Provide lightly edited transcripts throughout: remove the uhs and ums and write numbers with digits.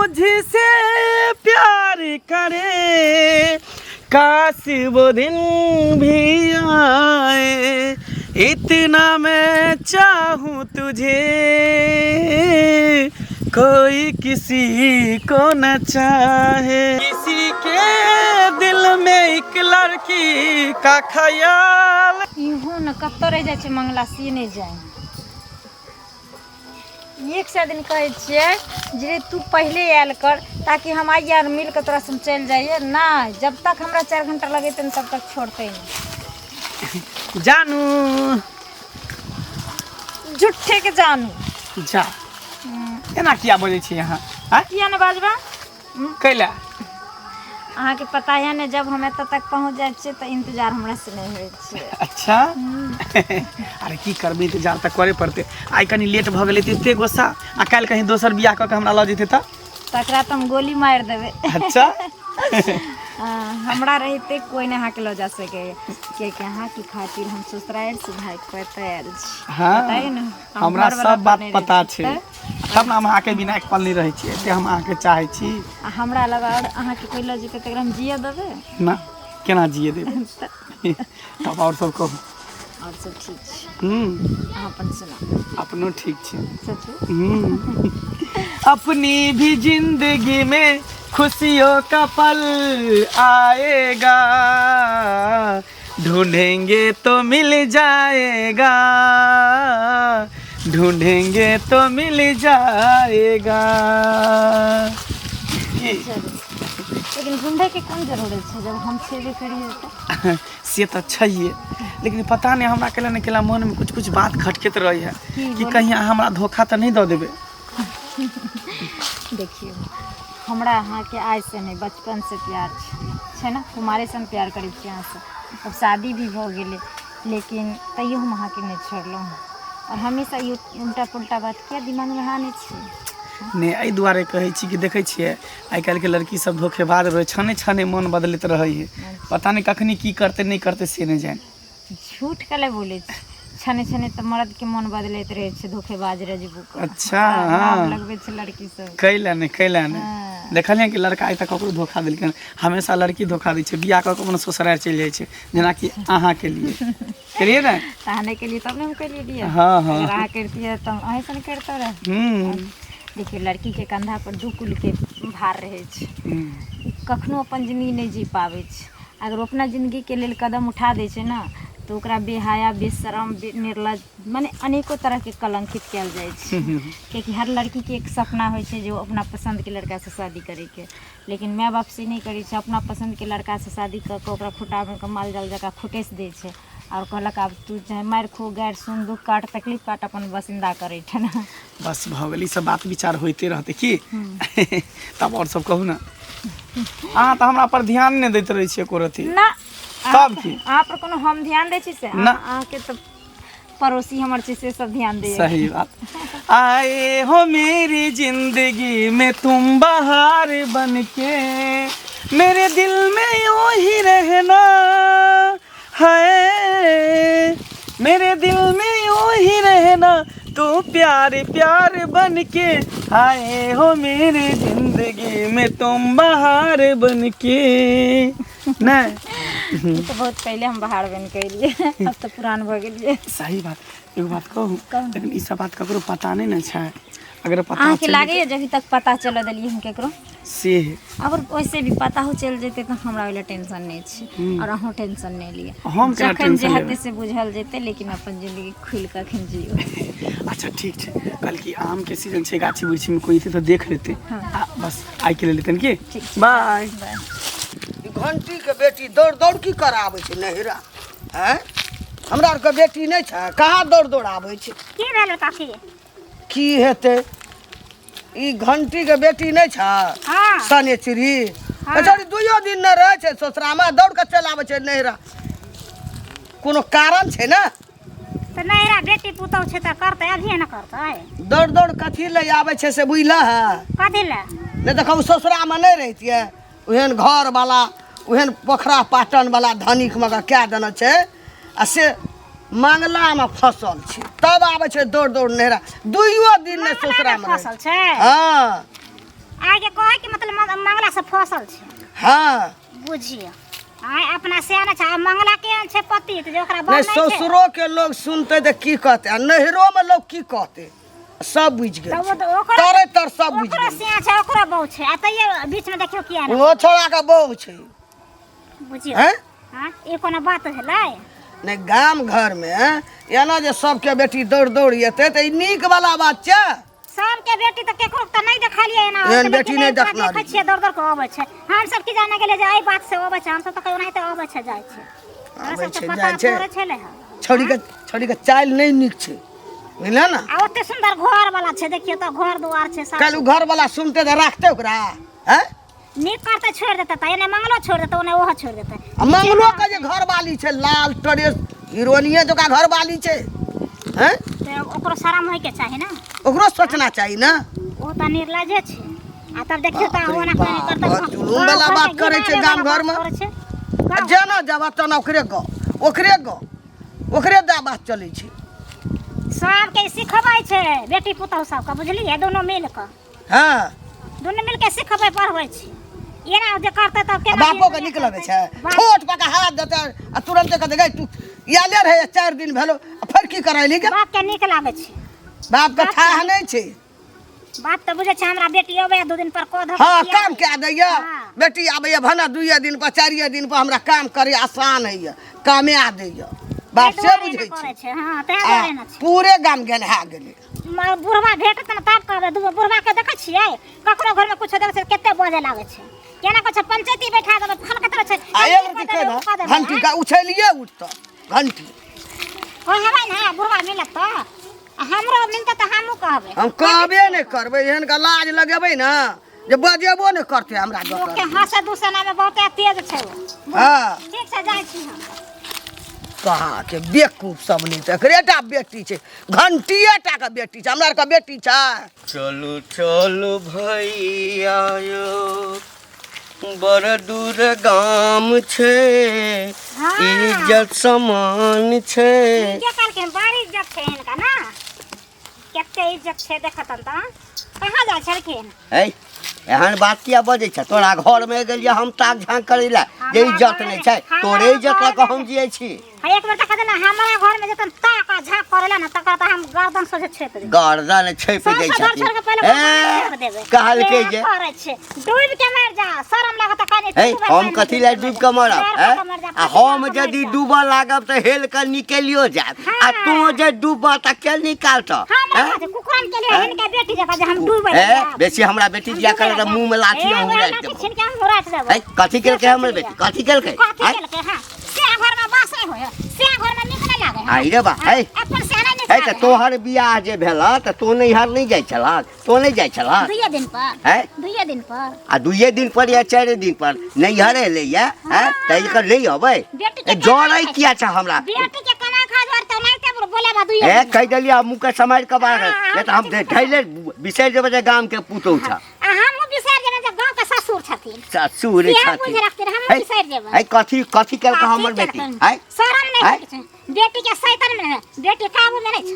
तुझसे प्यार करे, काश वो दिन भी आए, इतना मैं चाहूँ तुझे, कोई किसी को न चाहे। किसी के दिल में एक लड़की का ख्याल। इहो ने कतऽ रहि जाइ छै मंगला से नहि जाय। एक सए दिन कहै छियै जे तू पहिले आयल कर ताकि हम आइए आर मिल कऽ तोरा संग चलि जाइए। नहि, जब तक हमरा 4 घंटा लगेतै ने तब तक छोड़तै नहि। जानू। झूठे के जानू। जा, एना किया बजै छी अहाँ आँय? किया ने बाजबा? कैला? अहाँके पता है ने, जब हम एतऽ तक पहुँच जाइ छियै तऽ इंतजार हमरा से नहि होइ छै। अच्छा, अरे की करबै, इंतजार तऽ करे पड़तै। आइ कनि लेट भऽ गेलै तऽ एते गुस्सा, आ काल्हि कहीं दोसर बियाह कऽ के हमरा लऽ जेतै तऽ? तकरा तऽ हम गोली मारि देबै। अच्छा। हमरा रहिते कोइ नहि अहाँके लऽ जा सकैए, कियाकि अहाँके खातिर हम ससुरारि से भागि कऽ एतऽ आयल छी। हाँ। पता है ने हम हमरा घरवला सब पर बात नहि रहै पता छी छै तऽ। तब ने हम अहाँके बिना एक पल नहि रहै छी, एते हम अहाँके चाहै छी। आ हमरा अलावा आओर अहाँके कोइ लऽ जेतै तकरा हम जियऽ देबै? ना, केना जिए देबै? तब आओर सब कहू। आओर सब ठीक छै। हम्म। अहाँ अपन सुनाउ। अपनो ठीक छै। सचू? हम्म। अपनी भी जिंदगी में खुशियों का पल आएगा, ढूंढेंगे तो मिल जाएगा, ढूंढेंगे तो मिल जाएगा। की? चलू, लेकिन ढूंढैके कोन जरूरत छै जब हम छेबे करियै तऽ? से तऽ छैहे, लेकिन पता नहि हमरा केला ने केला मनमे कुछ कुछ बात खटकैत रहै है की? कि बोलू। कहीं अहाँ हमरा धोखा तऽ नहि दऽ देबै? देखियौ, हमरा अहाँके आइसँ नहि, बचपनसँ प्यार छै, छै ने? कुमारेसँ हम प्यार करै छी अहाँसँ। अब शादी भी भऽ गेलै, लेकिन तैयो हम अहाँके नहि छोड़लहुँ। आओर हमेशा ई उल्टा पुल्टा बात किया दिमागमे अहाँ आनै छियै? नहि, एहि दुआरे कहै छी कि देखै छियै आइ काल्हिके लड़की सब धोखेबाज रहै, छने छने मन बदलैत रहै है, पता नहि कखनी की करतै नहि करतै से नहि जानि। झूठ कले बोलै छी? छने छने तऽ मर्दके मन बदलैत रहै छै, धोखेबाज रजबू के। अच्छा। नाम हँ। लगबै छै लड़की सब। कैला नहि, कैला नहि? हँ। देखलियै कि लड़का आइ तक ककरो धोखा देलकै? हमेशा लड़की धोखा दै छै, बियाह कऽ कऽ अपन ससुरारि चलि जाइ छै, जेनाकि अहाँके लिए केलियै ने। तऽ अहाँ नहि केलियै तब ने हम केलियै बियाह। हँ हँ। अगर अहाँ करितियै तऽ हम अहीँ ने करितहुँ रहए। हूँ। देखियौ, लड़कीके कंधा पर दू कुलके भार रहै छै। हूँ। कखनो अपन जिन्दगी नहि जी पाबै छै। अगर ओ अपना जिन्दगीके लेल कदम उठा दै छै ने तऽ ओकरा बेहाया, बेशरम, निर्लज, मने अनेको तरहके कलंकित कयल जाइ छै, कियाकि हर लड़कीके एक सपना होइ छै जे ओ अपना पसन्दके लड़कासँ शादी करैके, लेकिन माय बाप से नहि करै छै। अपना पसन्दके लड़कासँ शादी कऽ कऽ ओकरा खुटामे कऽ माल जाल जकाँ खुटैस दै छै आओर कहलक आब तू चाहे मारि खो, गारि सुन, दुःख काट, तकलीफ काट, अपन बसिन्दा करै ठन। बस भऽ गेल, ई सब बात विचार होइते रहतै की। तब आओर सब कहू ने, अहाँ तऽ हमरा पर ध्यान नहि दैत रहै छियै एको रत्ती। ना। तब की? अहाँ पर कोनो हम ध्यान दै छी से? ना। अहाँके तऽ पड़ोसी हमर छै से सब ध्यान दैए। सही बात। आए हो मेरी जिंदगी में तुम बहार बन के, मेरे दिल में यूं ही रहना है, मेरे दिल में यूं ही रहना तू प्यार प्यार बन के, आए हो मेरी जिंदगी में तुम बहार बन के। नहीं? ई तऽ बहुत पहिले हम बाहर बनि के एलियै, अब तऽ पुरान भऽ गेलियै। सही बात। एगो बात कहू? कहू। लेकिन ई सब बात ककरो पता नहि ने छै, अगर पता अहाँके चलि लागैए जे अभी तक पता चलऽ देलियै हम केकरो? से अगर वैसे भी पता हो चलि जेतै तऽ हमरा ओहि लए टेंशन नहि छै, आओर अहूँ टेंशन नहि लिअ। हम केना जखन जे टेंशन हेतै लेबै? से बुझल जेतै, लेकिन अपन जिन्दगी खुलि कऽ अखन जियौ। अच्छा ठीक छै। कल की आमके सीजन छै, गाछी वृक्षीमे कोइ एतै तऽ देख लेतै। हँ। आ बस आइके लेल एतनि की। ठीक छै। बाय। बाय। ई घंटी के बेटी दौड़ दौड़ की कराबै छै नहिरा? आँय, हमरा आरके बेटी नहि छै? कहाँ दौड़ दौड़ आबै छै? की भेल काकी? की हेतै, ई घंटी के बेटी नहि छै? हाँ। सनेचरी। हाँ। बेचारी दुइयो दिन नहि रहै छै ससुरामे, दौड़ कऽ चलि आबै छै नहिरा। कोनो कारण छै ने। तऽ नैहरा बेटी पुतहु छै तऽ करतै, अभिये ने करतै। दौड़ दौड़ कथी लए आबै छै से बुझलह है? कथी लए? नहि तऽ कहू, ससुरामे नहि रहितियै? ओहन घरवला, ओहन पोखरा पाटनवला धनिक मगर कए देने छै, आ से मांगलामे फसल छै, तब आबै छै दौड़ दौड़ नहिरा। दुइयो दिन नहि मांगलामे ससुरामे रहै फसल छै? हँ। आगे कह। से फसल छै। हँ। बुझियौ आइ अपना सियाना छै आ मंगला केहन छै पति तऽ जे ओकरा नहि बड़ नहि छै। ससुरो के लोग सुनते तऽ की कहते आ नैहरो में लोग की कहते, सब बुझि गेल तऽ ओ छै। तऽ ओकरो तरे तर सब बुझि ओकरो गेल। सिया छै, ओकरो बहू छै, आ तैयो बीच में देखियौ किया नहि। ओहो छोड़ा के बहू छै। बुझियौ हैं? हँ, ई कोनो बात भेलै? नहि, गाम घर में एना जे सबके बेटी दौड़ दौड़ एतै तऽ ई नीक वाला बात छै? सबके बेटी तऽ केकरो तऽ नहि देखलियै एना। एहन बेटी नहि देखने। देखै छियै दौड़ दौड़ के अबै छै। हम सब की जाने गेलियै जे एहि बात से अबै छै। हम सब तऽ कहियो ओनाहिते अबै छै जाइ छै। हमरा आबै सबके छै, पता जाइ छै। थोड़े छलै हँ। छौड़ी के चालि नहि नीक छै, बुझले ने? आ ओते सुन्दर घर वाला छै, देखियौ तऽ घर दुआर छै सब। काल्हि ओ घर वाला सुनते तऽ राखते ओकरा? हैं? नीक करते छोड़ि देतै तऽ एने मंगलो छोड़ि देतै, ओने ओहो छोड़ि देतै। आ मंगलो के जे घरवाली छै, लाल टरेस हीरोइनिये जकाँ घरवाली छै, हैं? तऽ ओकरो शरम होइके चाही ने? ओकरो सोचना चाही ने? ओ तऽ निर्लजे छै। आ तब देखियौ तऽ बाप रे ओना बाप, कोनी करतै। बड़ जुलूम वाला बात करै छै गाम घरमे। करै छै। आ जेना जब तेना ओकरे गौ, ओकरे गौ, ओकरे दा बात चलै छै। सबके सिखबै छै बेटी पुतहु सबके, बुझलियै? दुनू मिल कऽ। हँ। दुनू मिल के सिखबै पढ़बै छै। एना जे करतै तब केना? बापो के नीक लगै छै? छोट पका हाथ देतै आ तुरन्ते कहतै, गै तू आयले रहै, 4 दिन भेलो आ फेर की करैली गे? बाप के नीक लागै छै? बाप के थाह नहि छै। बाप तऽ बुझै छै हमरा बेटी अबै 2 दिन पर कऽ धऽ हँ काम कए दैया। हाँ। बेटी आबैया भने 2 दिन पर 4 दिन पर, हमरा काम करे आसान होइया, कामे आ दैया बाप, से बुझै करै छै। छै, हँ, तें आ दुआरे ने छै। पूरे गाम गेन्हा गेलै। बुढ़वा भेटत ने तब कहबै। दूगो बुढ़वा के देखै छियै, ककरो घरमे कुछो देखै छियै कते बजै लागै छै, केना कहै छै, पंचायती बैठा देबै, फलकैत रहै छै। आ ई एक कऽ रति देबै, कहि ओ कऽ दे देबै, घंटी के उछलिए उठतऽ घंटी। कहबै ने बुढ़वा मिलत तऽ, आ हमरो मिलतै तऽ हमहूँ कहबै। हम कहबे नहि करबै। एहन के लाज लगेबै ने जे बजेबो नहि करतै हमरा लोकके दोसर। हँसे दूसनामे बहुते तेज छै ओ। हँ। ठीक छै, जाइ छी हम। कहाँ के बेवकूफ सब, नहि तऽ एकरे टा बेटी छै, घंटिए टा के बेटी छै, हमरा आरके बेटी छै? चलू चलू भैया यो, बड़ दूर गाम छै। हाँ। इज्जत समान छै। ठीके कहलखिन, बड़ इज्जत छै हिनका ने, कते इज्जत छै देखतन तऽ। कहाँ जाइ छलखिन? है, एहन बात किया बजै छ? तोरा घरमे गेलियै हम ताक झाँक करै लए जे हमरा इज्जत नहि छै? हमरा तोरे इज्जत लऽ कऽ घरमे हम जियै छी। है, एक बेर देखा देना, हमरा घरमे जतन ताक आ झाँक करेला ने, तकर तऽ हम गर्दन सोझे छेप देबै। गर्दन छेप सब दै घर छथिन। छोड़ के पहिले गर्दन छेप देबै। कहलकै जे करै छै, डूबि के मरि जा, शरम लागत कनि। है, हम कथी लए डूबि कऽ मरब? है, आ हम यदि डूबऽ लागब तऽ हेल कऽ निकलियो जायब, आ तू जे डूबऽ तऽ के निकालतऽ? हमरा हैं? बात कुकुरन के लिए हिनका बेटी जकाँ जे हम डूबे ए, बेसी हमरा बेटी दिया करे तऽ मुँह में लाठी हम राखि देबौ। छीन के हम राखि देबौ। है, कथी केलकै हमर बेटी? कथी केलकै? कथी आँय? केलकै? हँ, से घर में बास नहि होय, से घर में नीक नहि लागै। आई रे बा, है। अपन से नहि नीक है, तऽ लागै। तोहर बियाह जे भेल तऽ तू नैहर नहि जाइ छलह? तू नहि जाइ छलह? दुइये दिन पर। है? दुइये दिन पर। आ 2 दिन पर या 4 दिन पर नैहर एलैया है तऽ एकर नहि अबै? बेटी के जरै किया छै हमरा? बेटी के कमाई खा दुआरे तऽ ओनाहिते बोलेबा दुइये ए दिन। कहि देलियै मुँह के सम्हारि कऽ बाहर, हाँ, नहि तऽ हम ढैले बिसरि जेबै जे गाम के पुतोहु छ। आ हमहूँ बिसरि जेबै जे गाँव के ससुर छथिन। ससुर इएह छथिन। बुझि रखथिन, हमहूँ है, बिसरि जेबै। है, कथी कथी केलकै कथी हमर बेटी? केलकै? है? शरम नहि है? होइ छै बेटी के, शैतान में नहि, बेटी काबू में नहि छै,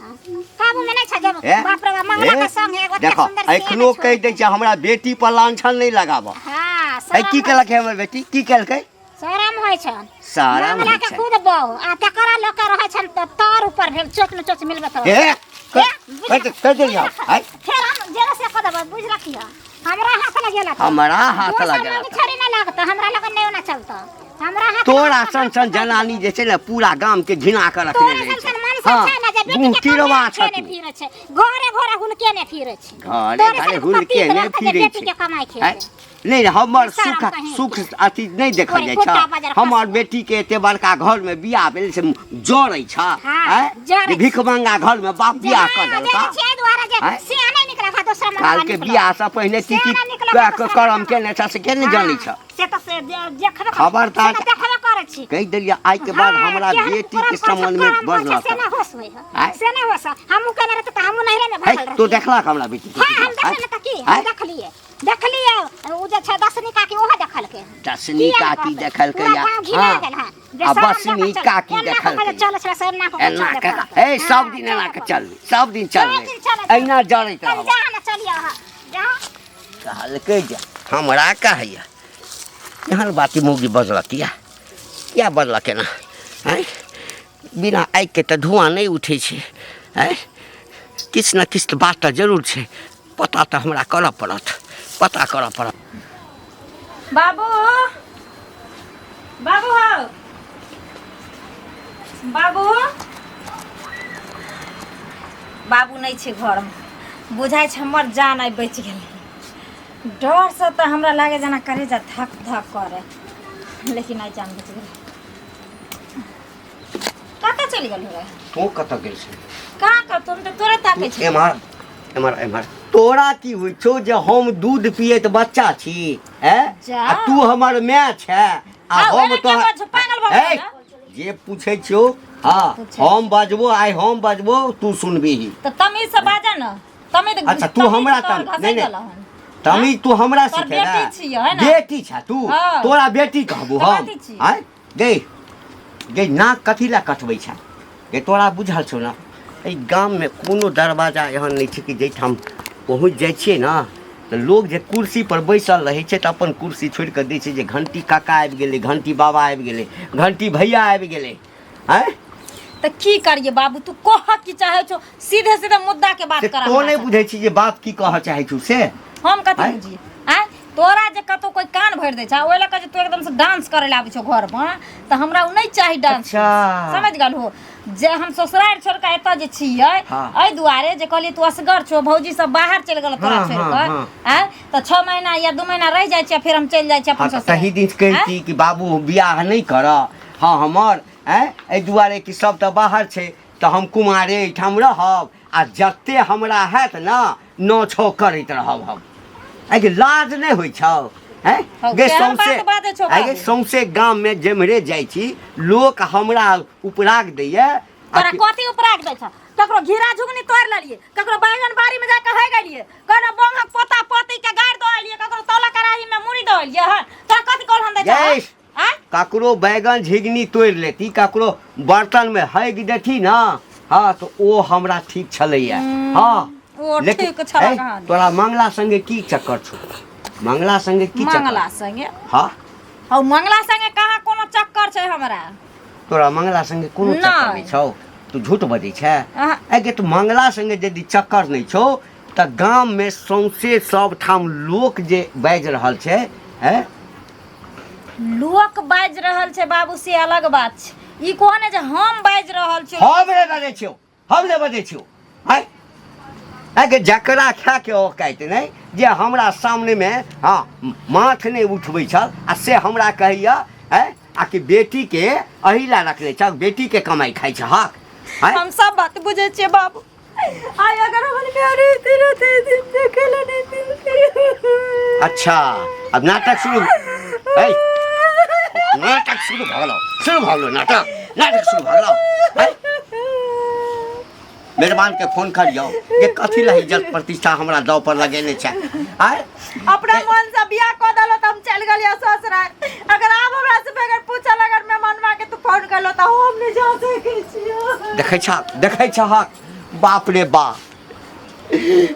काबू में नहि छै जब ए? बाप रे बाप, मंगला ए? के संग एगो एते देखो सुंदर सिया एखनो ने कहि दै छै हमरा बेटी पर लांछन नहि लगाबऽ। हाँ, है, की शरम। केलकै हमर बेटी? की केलकै? शरम होइ छन। शरम मंगला होइ के छै। खुद बहु आ तकरा लऽ के रहै छन तऽ तर ऊपर भेल चोच में चोच मिलबे तऽ ए, कहि देलियै है। फेर हम जेना से कऽ देबै, बुझि रखियौ, हमरा हाथ लगेला तऽ। हमरा हाथ दोसर लगेला लग तऽ। छड़ी नहि लागतौ, हमरा लगन नहि ओना चलतौ, हमरा हाथ तोरा लागतौ, सन सन जनानी जे छै ने, पूरा गाम के घिना कऽ रखने तोरा रहै सन छै। सन मनसा हँ छै ने जे बेटी मुँह के तिरवा कमाइ छै ने छथि। फिरै छै, घरे घरे हुलके ने फिरै छै। घरे तोरे घरे सन हुलके पतित ने रहतै जे फिरै बेटी छै। के कमाइ आँय? खेतै। नहि, हमर शरम सुख कहीं सुख के। अथी नहि देखल तोरे जाइ कुत्ता छ। बजर हमर खसुआ। बेटी के एते बड़का घर में बियाह भेल से जरै छ? हाँ, आँय? जरै जे भिखमंगा घर में बाप बियाह कऽ हाँ, देलका। जरै छियै एहि दुआरे जे आँय? से नहि निकलत हा दोसरा मौका काल के निकलत। बियाह से पहिने की से की नहि निकलत कए हा कऽ दोसरा करम मौका। केने छ से के नहि जानै छ। से तऽ से देखबे खबरदार। से तऽ देखबे करै छी। कहि देलियै आइ के बाद हाँ, हमरा केहन बेटी करम के करै छै, संबंध में करम करै छै, बजलक। से नहि होश होइ है। आँय? से नहि होश है। हमहूँ केने रहतै तऽ हमहूँ नैहरे में है भागल तू रहतियै। देखलक हमरा बेटी के? हाँ, हम आँय? देखलियै तऽ की? हम आँय? देखलियै। देखलियै, ओ जे छै दसनी काकी, ओहो देखलकै। दसनी किया काकी कहतै? देखलकै पूरा या गाँव घिना हाँ गेल हँ। आ बेशरम बसनी जकाँ चल- काकी एना कऽ कऽ देखलकै। चलै छलै से एना कऽ कऽ एना चलै के पड़तै। ए सब हाँ, दिन एना चलै के पड़तै। चलबै, सब दिन सब चलबै, दिन चलै। एहिना जरैत चल रहब। जा ने, चलियौ अहाँ जा। कहलकै जे हमरा कहैया एहन बात ई मौगी बजलक किया किया बजलक एना आँय बिना आगिके तऽ धुआँ नहि उठै छै आँय किछु ने किछु बात तऽ जरूर छै पता तऽ हमरा करऽ पड़त पता करऽ पड़त बाबू बाबू हौ बाबू बाबू नहि छै घरमे बुझाइ छै हमर जान आइ बचि गेलै डरसँ तऽ हमरा लागै जेना करेजा धक धक करे लेकिन आइ जान बचि गेलै कतऽ चलि गेल रे तू कतऽ गेल छै कहाँ कतऽ हम तऽ तोरे ताकै छी एम्हर एम्हर एम्हर तोरा की होइ छौ जे हम दूध पियैत बच्चा छी हैं जा। आ तू हमर माय छै आ हाँ, हम ओहिमे के तोहर बाजू, पागल भऽ गेलै ए, ना? जे पूछै छियौ हाँ पूछै हम बजबो आइ हम बजबो तू सुनबिही तऽ तमीज से बाजा न तमीज अच्छा, तू हमरा तमीज नहीं, नहीं। तमीज तू हमरा तोहर सिखे बेटी छियै, है ना? बेटी छा तू हाँ। तोरा बेटी कहबो तऽ हम कथी छी? आँय गै गै नाक कथी लए कटबै छा गै तोरा बुझल छौ ने एहि गाममे कोनो दरवाजा एहन नहि छै कि जाहिठाम पहुँच जाइ छियै ने तऽ लोक जे कुर्सीपर बैसल रहै छै तऽ अपन कुर्सी छोड़ि कऽ दै छै जे घण्टी काका आबि गेलै घण्टी बाबा आबि गेलै घण्टी भैया आबि गेलै आँय तऽ की करिए बाबू तू कह की चाहे छो सीधे सीधे मुद्दा के बात से कर तो नहि बुझै छी जे बाप की कहऽ चाहै छौ से हम कथी आँय? बुझिए आँय तोरा जे कतौ कोई कान भरि दै छै ओहि लऽ कऽ जे तू एकदम से डांस करे लए आबै छौ घर पर तऽ हमरा ओ नहि चाही डांस अच्छा। समझ गेल हो जे हम ससुरारि छोड़ कऽ एतऽ जे छियै हाँ। एहि दुआरे जे कहलियै तू असगर छौ भौजी सब बाहर चलि गेल तोरा हाँ, छोड़ि हाँ, कऽ हाँ। आँय तऽ 6 महीना या 2 महीना रहि जाइ छियै फेर हम चलि जाइ छियै हाँ अपन तऽ ससुरारि तही दिन कहिती कि बाबू बियाह नहि करऽ हाँ हमर आँय एहि दुआरे कि सब तऽ बाहर छै तऽ हम कुमारे एहिठाम रहब आ जते हमरा हैत ने नौ छओ करैत रहब हम आइ गे लाज नहि होइ छौ हैं हौ, गे केहन सौंसे बात बाजै छौ आइ गे बाबू? सौंसे गाममे जेम्हरे जाइ छी लोक हमरा उपराग दैए आ तोरा कि- कथी उपराग दै छ ककरो घिरा झुगनी तोड़ि लेलिए ककरो बैगन बाड़ी में जाके है गेलिए ककरो बंगक पोता पोती के गाड़ि दऽ एलिए ककरो तौला कड़ाही में मुड़ी दऽ एलिए हन तोरा कथी कहल दै छ गैस आँय ककरो बैगन झिगनी तोड़ि लेती ककरो बर्तनमे हगि देती ने हँ तऽ ओ हमरा ठीक छलैया हँ ओ लेकिन ठीक छलक ए, हन। तोरा मंगला संगे की चक्कर छौ मंगला संगे की चक्कर मंगला संगे हँ हौ मंगला संगे कहाँ कोनो चक्कर छै हमरा तोरा मंगला संगे कोनो चक्कर नहि। नहि छौ तू झूठ बजै छै अहाँ- आइ गे तऽ मंगला संगे यदि चक्कर नहि छौ तऽ गाममे सौंसे सबठाम लोक जे बाजि रहल छै हैं लोक बाजि रहल छै बाबू से अलग बात छै ई कहो ने जे हम बाजि रहल छी हम नहि बजै छियौ हम नहि बजै छियौ आँय आँय गे जकरा खाके औकाति नहि जे हमरा सामनेमे हँ माथ नहि उठबै छल आ से हमरा कहैया आँय आ कि बेटीके एहि लए रखने छह बेटीके कमाइ खाइ छहक आँय हम सब बात बुझै छियै बाबू आइ अगर हमर माय रहते रहते दिन देखे ला नहीं मिलते अच्छा अब नाटक शुरू ऐ नाटक शुरू भऽ गेलौ शुरू भऽ गेलौ नाटक नाटक शुरू भऽ गेलौ ऐ मेहरबान के फोन करियौ जे कथी लए इज्जत प्रतिष्ठा हमरा दाव पर लगेने छै आय अपना मन से बियाह कऽ देलो तऽ हम चलि गेलियै ससुराल अगर आब हमरा से बगैर पूछल अगर मेहमानमा के तू फोन करलो तऽ हम नहि जा सकै छियै देखै छह देखै छहक बाप रे बाप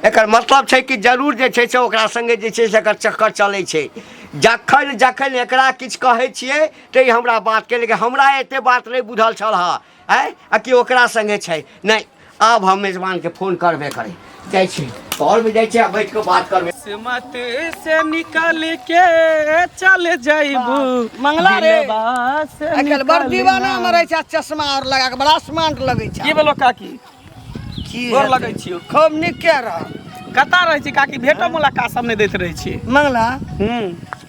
एकर मतलब छै कि जरूर जे छै से ओकरा संगे जे छै से एकर चक्कर चलै छै जखन जखन एकरा किछु कहै छियै तऽ ई हमरा बातके लेकिन हमरा एते बात नहि बुझल छल हँ आँय आ कि ओकरा संगे छै नहि आब हम मेजबानके फोन करबे करै जाइ छी घरमे जाइ छी आ बैठ कऽ बात करबै किस्मत से निकल के चल जाइबू मंगला रे। दिलबा से आइ काल्हि बड़ निकल दीवाना ना। मे रहै छै आ चश्मा और लगा के बड़ा स्मार्ट लगै छै की भेलो काकी की गोर हेतै? लगै छियौ खूब नीके रह कतऽ रहै छी काकी भेटो मुलाकात सब नहि दैत रहै छी मंगला हूँ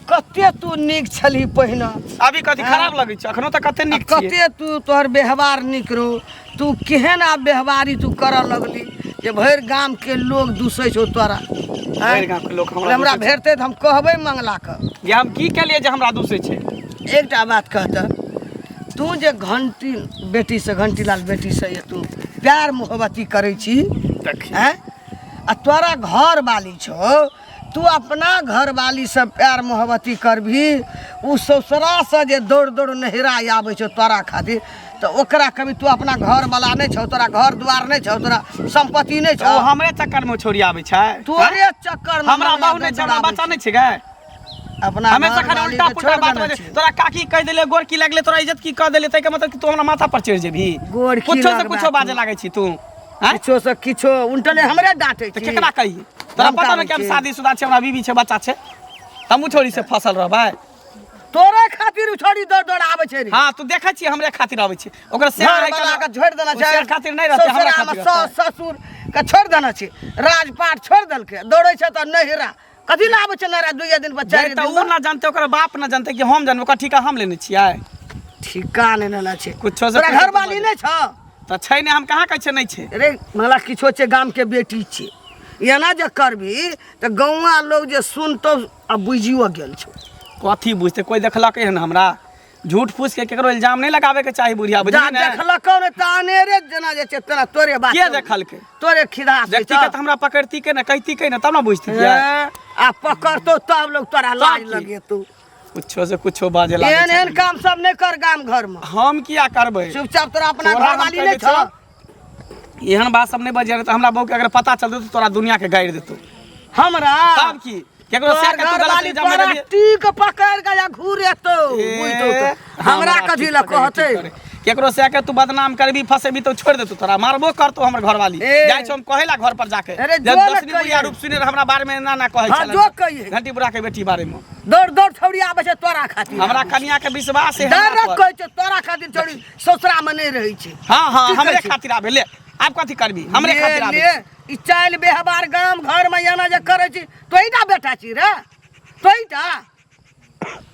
कते तू नीक छलही पहिने अभी कथी खराब लगै छै अखनो तऽ कते नीक छियै कते तू तोहर व्यवहार नीक रहौ तू केहन आब व्यवहारी तू करऽ लगली जे भरि गामके लोग दूसै छौ तोरा भरि गामके लोक हमरा हमरा दूसै छै। भेटतै तऽ हम कहबै मंगलाके जे हम की केलियै जे हमरा दूसै छै एकटा बात कहतऽ तू जे घंटी बेटीसँ घंटीलाल बेटीसँ ये तू प्यार मोहब्बती करै छी देखी आँय आ तोरा घर वाली छौ तू अपना घरवालीसँ प्यार मोहब्बती करबही ओ ससुरासँ जे दौड़ दौड़ नहिरा आबै छौ तोरा खातिर तऽ ओकरा कभी तू अपना घरवाला नहि छौ तोरा घर दुआर नहि छौ तोरा सम्पत्ति नहि ओ छौ हमरे चक्कर में छोड़ी आबै छै तोरे चक्कर में हमरा मंगला बहु नहि छै हमरा दौड़ बच्चा नहि छै गै अपना हमेशा खाली घरवाली उल्टा के पुल्टा छोड़ बात देने बजे छी। तोरा काकी कह देले गोर की लागले तोरा इज्जत की कह देले तै के मतलब कि तू हमरा माथा पर चढ़ जेबही गोर की कुछो से लगबा कुछो तू। बाजे लागै छी तू हैं किछो से किछो उल्टले हमरे डांटे तऽ छी केकरा कही तोरा पता ने कि हम धमकाबै छी। शादीशुदा छै हमरा बीबी छै बच्चा छै हमहूँ छोड़ी से फसल रहबै तोरे खातिर उ छोड़ी दौड़ दौड़ आबै छै रे हाँ तू देखै छियै हमरे खातिर आबै छै ओकरा शेर घर आइ वाला काल्हि के छोड़ि देना ओ छै शेर खातिर नहि रहतै हमरा ससुरामे खातिर सास रहतै। ससुर के छोड़ि देना छै राजपाट छोड़ि देलकै दौड़ै छै तऽ नहिरा कथी लए आबै छै नहिरा दुइये दिन पर चारि तऽ दिन ओ पर ना जानते ओकर बाप ना जानते कि हम जानबै ओकर ठीका हम लेने छियै ठीका नहि लेना छै कुछो से तोरा कुछो घरवाली नहि छौ तऽ छै ने हम कहाँ कहै छियै नहि छै रे मला किछो छै गामके बेटी छै एना जे करबी तऽ गौआ लोग जे सुनतौ आ बुझियो गेल छौ कथी बुझतै कोइ देखलकै हन हमरा झूठ फूस के केकरो इल्जाम नहीं लगावे के चाही बुढ़िया जा बुझली ने देखलकौ ने तऽ अनेरे जेना जे छै तेना तोरे बात के देखलकै तोरे खिदा देखती के तऽ हमरा पकड़ती के ने कहती के ने तब ने बुझती आ पकड़तौ तब लोग तोरा लाज की? लगेतौ कुछो से कुछो बाजे लागे एहन छै। एहन काम सब नहि कर गाम घर में हम किया करबै चुपचाप तोरा अपना तोरा हम घरवाली कहि नहि दै छौ छियौ, एहन बात सब नहि बजिया तऽ हमरा बहू के अगर पता चलतै तऽ तोरा दुनिया के गाड़ि देतौ हमरा तब की केकरो से तोहर के तू गलत घरवाली इल्जाम तोरा लगेबही टीक पकड़ के या घूरेतौ बुझतौ ए, तऽ। हमरा कथी ठीक लए पकड़े, कहतै ठीक करे। केकरो से के तू बदनाम करबी फसेबी तो छोड़ देतौ तोरा मारबो करतो हमर घरवाली ए। जाइ छौ हम कहेला घर पर जाके अरे जब जो ने दसनी बुढ़िया कहिए। रूप सुने रहे हमरा बारे में ना ना कहै हाँ, छलै जो कहिए। घंटी बुढ़ा के बेटी बारे में दौड़ दौड़ छौड़ी आबै छै तोरा खातिर हमरा कनिया के विश्वास है हमरा डायरेक्ट पर। कहै छै तोरा खातिर छौड़ी ससुरा में नहि रहै छै हाँ हाँ की कहै हमरे छै? खातिर आबे ले आब कथी करबी हमरे ले, खातिर आबे ले, ई चालि व्यवहार गाम घर में एना जे करै छी तोहीटा बेटा छी रे तोहीटा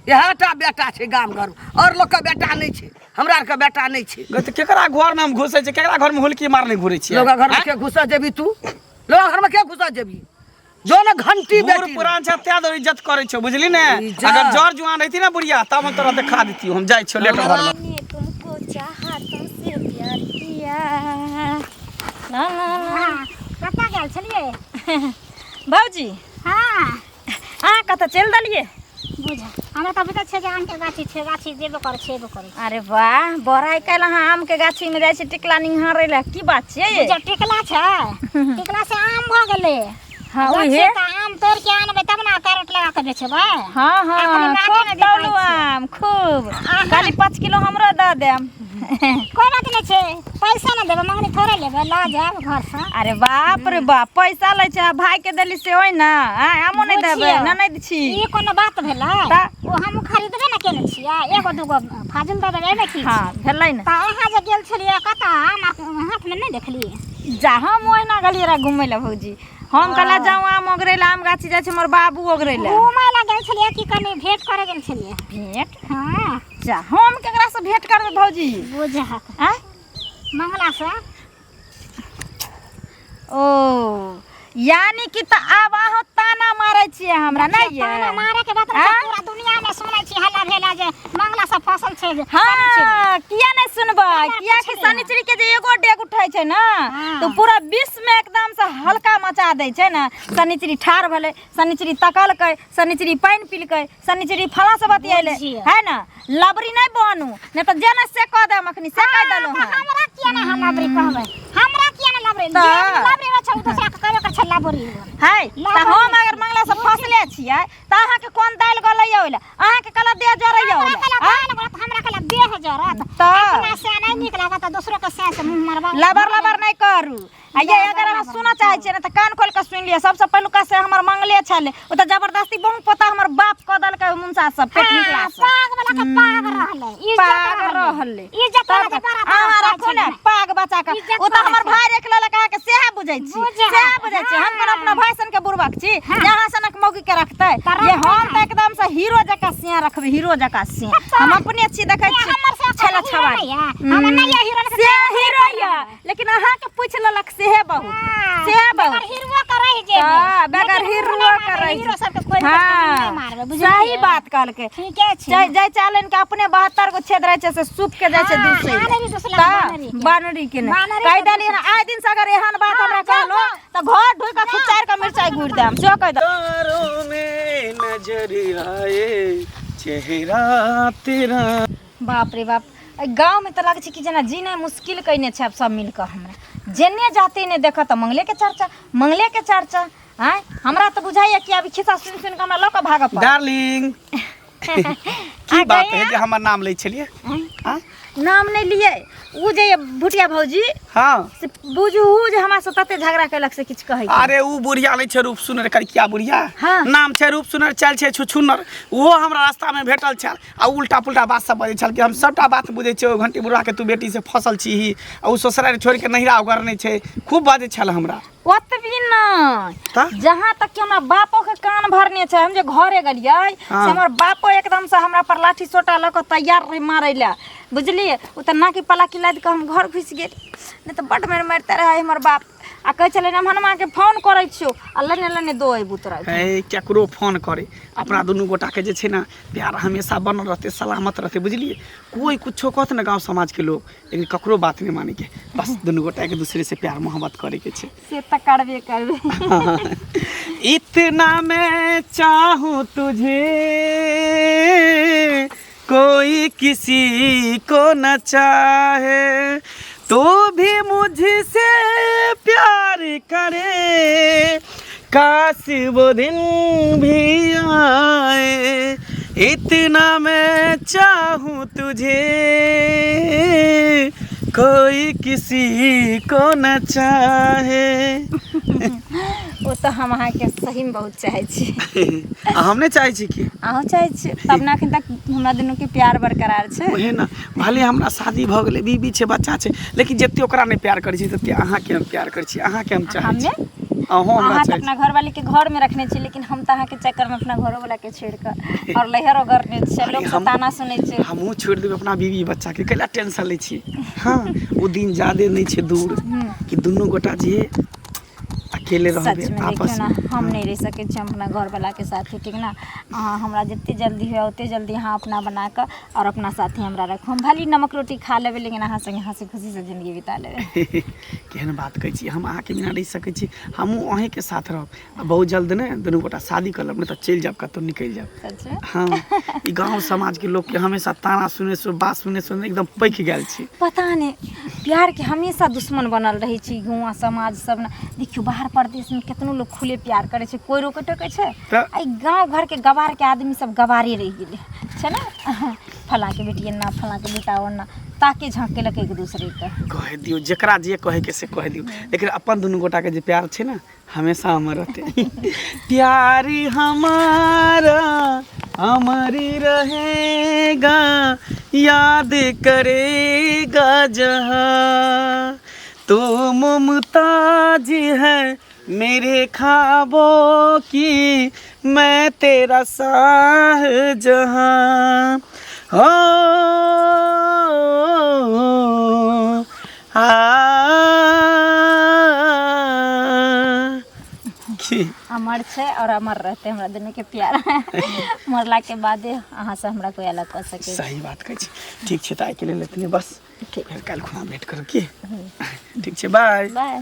इएह टा बेटा छै गाम घर आओर लोकके बेटा नहि छै हमरा आरके बेटा नहि छै गै तऽ केकरा घर में हम घुसै छियै केकरा घर में हुलकी मारने घुरै छियै लोक घरमे आँय? के घुसऽ जेबी तू लोक घरमे के घुसऽ जेबी जो ने घंटी बूढ़ बेटी पुरान छै तें दुआरे इज्जत करै छौ बुझली ने इज्जत। अगर जर जुआन रहती ने बुढ़िया तब हम तोरा देखा देतियौ हम जाइ छियौ लेट घर में मैंने तुमको चाहा तुमसे प्यार किया ला ला ला हाँ, कतऽ गेल छलियै भौजी हाँ अहाँ कतऽ चलि देलियै बुझ हमरा तऽ बुझल छै जे आमके गाछी छै गाछी जेबो करै छै एबो करै अरे वाह बड़ा आइ काल्हि अहाँ आमके गाछीमे जाइ छी टिकला निहारै लए की बात छियै बुझ टिकला छै टिकला से आम भऽ गेलै हाँ, गाछी उहे। तऽ आम तोड़ि के आनबै तब ने कैरेट लगा के बेचबै हाँ हाँ अखनी माटी खूब मे बिकाइ तौलू छै। आम खूब आहा। खाली 5 किलो हमरो दऽ देब कोइ बात नहि छै पैसा नहि देबै मंगनी थोड़े लेबै लऽ जायब घरसँ अरे बाप रे बाप पैसा लै छै आ भाई के देली से ओहि ना आँय आमो नहि देबै बुझियौ। ना नहि छी ई कोनो बात भेलै तऽ? ओ हम खरीदबे ने केने छियै एगो दूगो फाजुल दऽ देबै एहिमे की छै? हाँ भेलै ने तऽ अहाँ जे गेल छलियै कतऽ आम हाथमे नहि देखलियै जा हम ओहिना गेलियै रह घुमै लए भौजी हम कहला जाऊँ आम ओगरै लए आम गाछी जाइ छै हमर बाबू ओगरै लए घुमै लए गेल छलियै कि कनि भेंट करे गेल छलियै भेंट हाँ जा हम केकरा से भेंट करबै भौजी बुझहक आँय मंगला से ओ यानी कि तऽ आब अहाँ ताना मारै छियै हमरा नहि ये ताना मारे के बात नहि छै, आँय? पूरा दुनिया में सुनै छी हल्ला भेला जे मंगला सब फसल छै जे शनिचरी। हाँ किया नहीं सुनबै हमरा किया कि पुछलियै। शनिचरी के जे एगो डेग उठै छै ने हाँ। तऽ पूरा विश्व में एकदम से हल्का मचा दै छै ने शनिचरी ठाढ़ भेलै शनिचरी तकलकै शनिचरी पानि पिलकै शनिचरी फला से बतियेलै बुझियौ। है ना लबरी नहीं बनू नहीं तऽ जे ने से कह देम अखनी से कह देलहुँ तऽ हँ हमरा किया ने हम लबरी कहबै हमरा किया ने लबरी जे तऽ- आदमी लबरी होइ छै ओ दोसरा के कहबे करै छै लबरी है तऽ लबरी हम अगर मंगला से फसले छियै तऽ अहाँके कोन दालि गलैया ओहि लए अहाँके कला देह जरैया हमरा ओहि कहला लए दालि गलत हमरा कहला देह जरत तऽ- अपना से नहि नीक लागत तऽ दोसरो के से से मुँह मरबा लबर लबर नहि करू आ ये अगर अहाँ सुनऽ चाहै छियै ने तऽ कान खोलि कऽ सुनि लिअ सबसँ पहिलुका से हमर मंगले छलै ओ तऽ जबरदस्ती बहु पोता हमर बाप कऽ देलकै मुनसा सब पेट निकला से पाग वाला के पाग रहलै इज्जत पाग रहलै इज्जत वाला के बड़ा अहाँ रखू ने पाग बचा कऽ इज्जत ओ तऽ हमर वाला भाय रख लेलक अहाँके सएह बुझै छी बुझै सएह बुझै छी हम कोनो अपना भाय सन के बुड़बक छी जे अहाँ सनक मौगी के रखतै तऽ ये रखतै हम तऽ एकदम से हीरो जकाँ सिया रखबै हीरो जकाँ सिया हम अपने छी देखै छी हमर से छला हीरो छवारी नहि है हमर नहि है हीरो से हीरो यऽ लेकिन अहाँके पूछि लेलक सेहे बहुत सेहे बहुत बगैर हीरो के रहि जेबै तऽ बगैर लेकिन हीरो मुँह नहि के मारबै, रहि हीरो सबके खोलि कऽ मुँह नहि मारबै बुझलियै सही बात कहलकै ठीके छै जाय जाय चालन के अपने 72 गो छेद रहै छै से सूप के जाइ छै हाँ, दूसरे बानरी दूसलक, बानरी के। बानरी के नहि बानरी कहि के देलियै हन आइ दिन से अगर एहन बात हाँ, हमरा जाउ, कहलो जाउ। तऽ घर ढुकि कऽ खिचारि कऽ मिरचाइ गुड़ि देम सेहो कहि देब तारों में नजर आए चेहरा तेरा बाप रे बाप एहि गाँवमे तऽ लगै छै कि जेना जीनाइ मुश्किल कयने छै आब सब मिलकऽ हमरा जेने जाते ने देखऽ तऽ मंगलेके चर्चा मंगलेके चर्चा आँय हमरा तऽ बुझाइया कि आब ई खिस्सा सुनि सुनि कऽ हमरा लऽ कऽ भागऽ पड़त। डार्लिंग, की बात है जे हमर नाम लै छलियै? आँय? नाम नहि लियै, ओ जे ये भुटिया भौजी, हाँ, से बुझू जे हमरा से तते झगड़ा केलक से किछु कहै के। अरे उ बुढ़िया नहि छै रूप सुनर करिकिया बुढ़िया? हाँ। नाम छै रूप सुनर, चालि छै छुछुनर। ओहो हमरा रास्ता में भेटल छल आ उल्टा पुल्टा बात सब बजै छल कि हम सबटा बात बुझै छियै, ओहि घंटी बुढ़वा के तू बेटी से फसल छीही आ उ ससुरारि छोड़ि के नहिरा ओगरने छै। खूब बाजै छल हमरा। ओतबी नहि, तऽ? जहाँ तक कि हमरा बापो के कान भरने छै। हम जे घरे गेलियै हाँ। से हमर बापो एकदम से हमरा पर लाठी सोटा लऽ कऽ तैयार रहै मारै लए, बुझलियै? ओ तऽ नाकी पलाकी लादि कऽ हम घर घुसि गेली, नहि तऽ बड्ड मारि मारिते रहै हमर बाप आ कहै छलै हनुमा के फोन करै छियौ आ लेने लेने दो अयबू तोरा। है, केकरो फोन करे, अपना दुनू गोटाके जे छै ने प्यार हमेशा बनल रहतै, सलामत रहतै, बुझलियै? कोइ कुछो कहत ने गाँव समाजके लोक, लेकिन ककरो बात नहि मानैके, बस दुनू गोटा एक दूसरे से प्यार मोहब्बत करैके छै। से तऽ करबे करबे। इतना मैं चाहूँ तुझे, कोई किसी को न चाहे, तू भी मुझसे प्यार करे, काश वो दिन भी आए। इतना मैं चाहूँ तुझे, कोई किसी को न चाहे। ओ तऽ हम अहाँके सहीमे बहुत चाहै छी। आ हम नहि चाहै छी कि? अहूँ चाहै छी तब ने एखन तक हमरा दुनूके प्यार बरकरार छै। ओहे ने, भले हमरा शादी भऽ गेलै, बीबी छै, बच्चा छै, लेकिन जते ओकरा नहि प्यार करै छी तते अहाँके हम प्यार करै छी, अहाँके हम चाहै छी। हमे अहूँ हमरा अहाँ तऽ चाहै अपना घरवाली के घर में रखने छी, लेकिन हम तऽ अहाँके चक्कर में अपना घरोवाला के छोड़ि कऽ और लैहरो गरने छियै, अरे लोक से हम ताना सुनै छै। हमहूँ छोड़ि देबै अपना बीवी बच्चाके, कैला टेंशन लै छी? हँ, ओ दिन जादे नहि छै दूर कि दुनू गोटा जे अकेले रहबै। सच में आपस देखियौ ने, मे हम नहि रहि सकै छी हम अपना घरवाला के साथे, ठीक ने? अहाँ हमरा जते जल्दी हुए ओते जल्दी अहाँ अपना बना कऽ और अपना साथे हमरा रखू। हम भले नमक रोटी खा लेबै, लेकिन अहाँ संगे हँसी खुशीसँ जिंदगी बिता लेबै। केहन बात कहै छी? हम अहाँके बिना रहि सकै छी? हमहूँ अहीँके साथ रहब आ बहुत जल्द ने दुनू गोटा शादी कऽ लेब, नहि तऽ चलि जायब कतहु, निकलि जायब। सच में? हँ, ई गाँव समाजके लोकके हमेशा ताना सुने सुन, बात सुने सुने एकदम पकि गेल छी। पता नहि, प्यारके हमेशा दुश्मन बनल रहै छै गाँव समाज सब ने। देखियौ, बाहर परदेशमे केतनो लोक खुले प्यार करै छै, कोइ रोकै टोकै छै? तऽ एहि गाँव घरके गवारके आदमी सब गवारे रहि गेलै छै ने। फलाँके बेटी एना, फलाँके बेटा ओना, ताके झाँकेलक एक दूसरेके। कहि दियौ, जकरा जे कहैके से कहि दियौ, लेकिन अपन दुनू गोटाके जे प्यार छै ने हमेशा अमर रहतै। प्यार हमारा अमर रहेगा, याद करेगा जहाँ, तो मुमताज है मेरे ख्वाबों की, मैं तेरा शाह जहाँ हो आ की अमर छै और अमर रहतै हमरा दुनूके प्यार। मरलाके बादे अहाँसँ हमरा कोइ अलग कऽ सकै छै। सही बात कहै छी। ठीक छै, तऽ आइके लेल एतने बस। ठीक। फेर काल्हि खुना भेँट करब की? ठीक छै, बाय बाय।